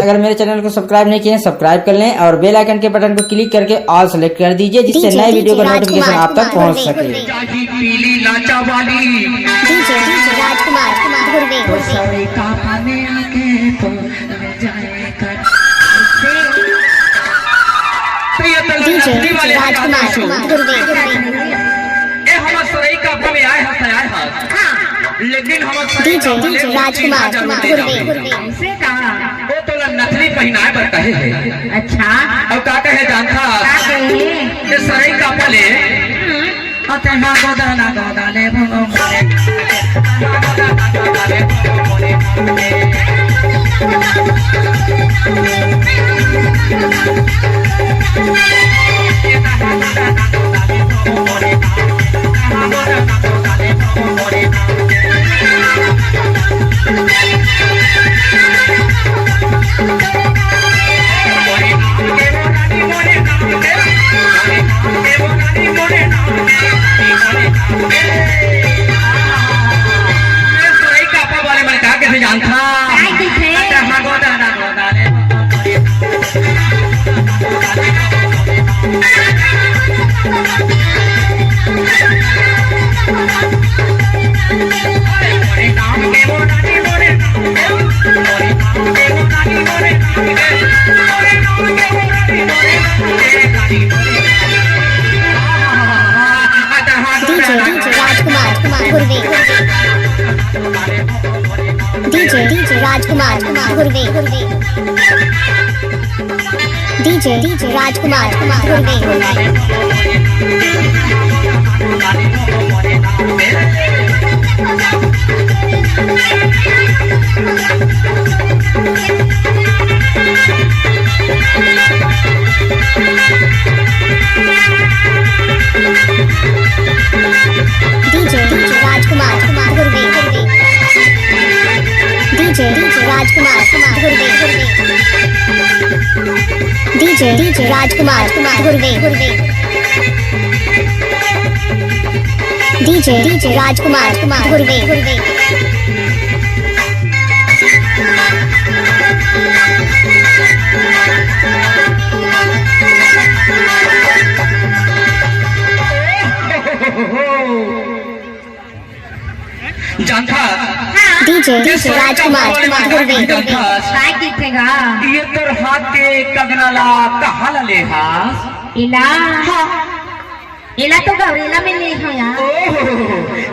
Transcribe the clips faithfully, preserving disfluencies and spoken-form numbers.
अगर मेरे चैनल को सब्सक्राइब नहीं किए हैं, सब्सक्राइब कर लें और बेल आइकन के बटन को क्लिक करके ऑल सेलेक्ट कर दीजिए, जिससे नए वीडियो का नोटिफिकेशन आप तक पहुंच सके। चाही पीली लाचा वाली। DJ, DJ राजकुमार, धुरवे, धुरवे। सरीकापा में आके तो ले जाए कर। तो ये तो DJ, लड़की वाले राजकुमार, गाना सुन। धुरवे, धुरवे। ए, हमर सरीकापा में आए हस, आए हस। हाँ। लेकिन हमर DJ, सरीकापा DJ में राजकुमार, धुरवे, धुरवे। ऐसे का? वो तो ला नथनी पहिनाए बर कहे हे। अच्छा। अउ का कहे जानथस? का कहे? ये सरीकापा ले। हम्म। अते मा गोदा ना गोदा ले भंगो मोरे। DJ, DJ राजकुमार, कुमार धुरवे। DJ, DJ राजकुमार, कुमार धुरवे, धुरवे। DJ, DJ राजकुमार, कुमार धुरवे, धुरवे। DJ, DJ राजकुमार, कुमार धुरवे, धुरवे। DJ, DJ राजकुमार, कुमार धुरवे, धुरवे। DJ, DJ राजकुमार, कुमार धुरवे, धुरवे। DJ, DJ राजकुमार, कुमार धुरवे, धुरवे। जानथस? DJ, DJ राजकुमार, कुमार धुरवे, धुरवे। काय कहिथे गा? ये तोर हाथ के कंगना ला कहाँ ला ले हस? एला? हाँ। एला तो गौरेला में ले हँव यार। ओह,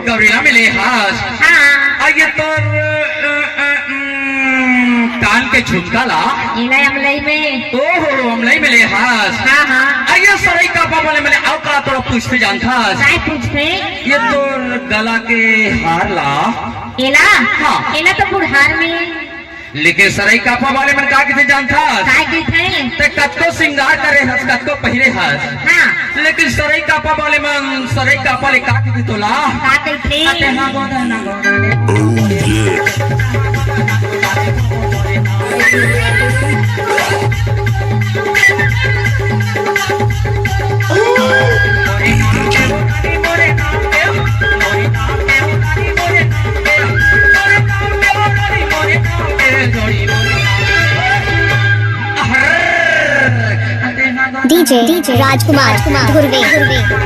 गौरेला में ले हस? हाँ। अउ ये तोर, अ, अ, अम, कान के झुमका ला? एला अमलई में। ओह, अमलई में ले हस? हाँ, हाँ। अउ ये सरीकापा वाले में ले, अउ का तोला पूछथे जानथस? काय पूछथे? ये तोर गला के हार ला? एला? हाँ। एला तो बुढ़ार में। लेकिन सरीकापा वाले मन का कहिथे जानथस? का कहिथे? ते कतको सिंगार करे हस, कतको पहिरे हस। हाँ। लेकिन सरीकापा वाले मन, सरीकापा ले का कहिथे तोला? का कहिथे? अते ना गोदा ना गोदा। Oh, yeah। DJ, DJ राजकुमार, कुमार धुरवे, धुरवे।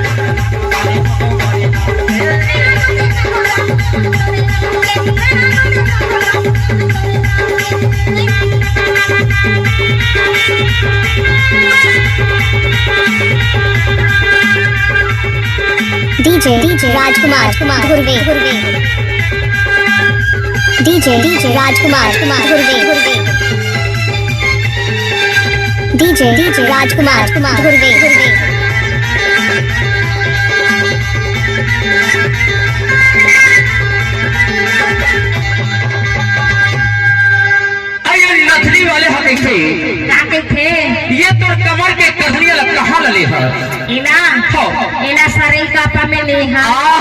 DJ, DJ राजकुमार, कुमार धुरवे, धुरवे। DJ, DJ राजकुमार, कुमार धुरवे, धुरवे। DJ, DJ राजकुमार, कुमार धुरवे, धुरवे। अरे, ये नथनी वाले ह कहिथे? का कहिथे? ये तोर कमर के कधनिया ला कहाँ ला ले हस? एला? हो। एला सरीकापा में ले हँव। आ,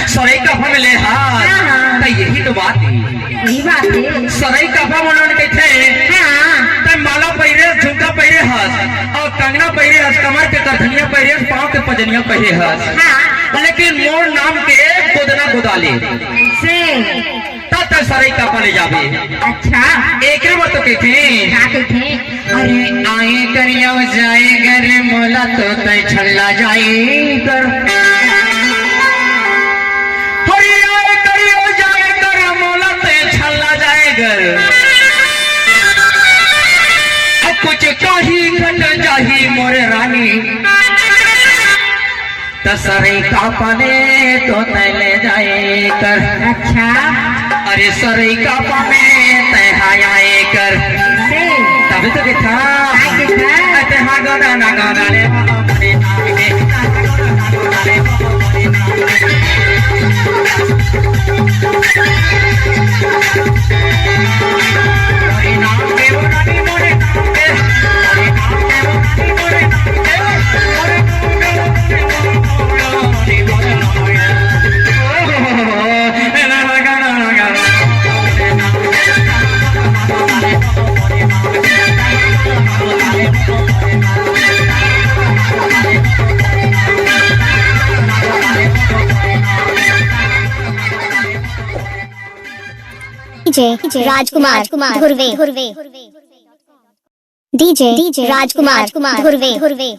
सरीकापा में ले हस? हाँ, हाँ। त यही तो बात हे। यही बात हे। सरीकापा में लोगन कहिथे, हाँ। तैं माला पहिरे, झुमका पहिरे हस, अउ कंगना पहिरे हस, कमर के कधनिया पहिरे हस, पाँव के पजनिया पहिरे हस। हाँ। लेकिन मोर नाम के गोदना गोदाले। से। त सरई कापा ले जाबे। अच्छा। एकरे बर तो कहिथे। का कहिथे? अरे आए कर यो जाए घर, मोला तो तय छल्ला जाए कर। अरे आए कर यो जाए घर, मोला तय छल्ला जाए घर। अब कुछ काही घट जाही मोरे रानी, त सरई कापा ले तो तय ले जाए कर। अच्छा। अरे सरई कापा में तय हा आए कर। से। तभी तो देखा। का देखा? अरे हा गोदा ना गोदा ले। DJ राजकुमार धुर्वे। DJ राजकुमार धुर्वे।